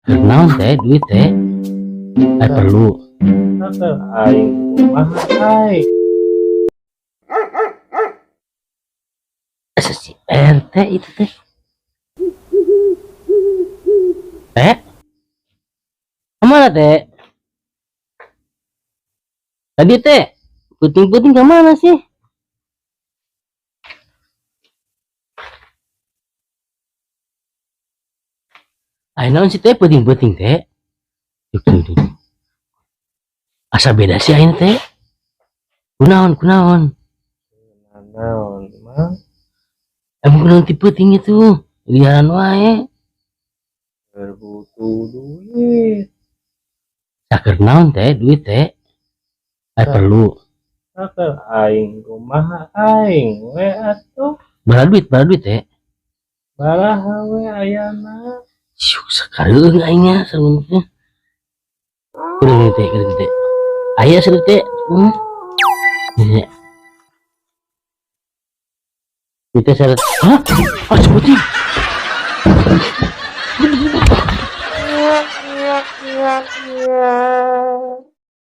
Keur naon teh duit teh? Ai perlu. Heuh, aing kumaha aing. Asa si RT itu teh. Teh? Kemana teh? Tadi teh peuting-peuting kemana sih? Ayo naon sih teh peuting-peuting teh? Tuh, tuh, tuh. Asa beda sih aing teh. Kunaon, kunaon? Naon, Mang? Emang kunaon ti peuting itu? Liaran wae. Keur butuh duit. Saker naon teh duit teh? Ai perlu. Heuh, aing kumaha aing we atuh. Bara duit teh. Baraha we ayana. Siuk sakareueung aing nya sareng teh. Kuring teh, kuring teh. Aya seuri teh. Ini. Duit teh syarat. Hah? Ah, sebutin.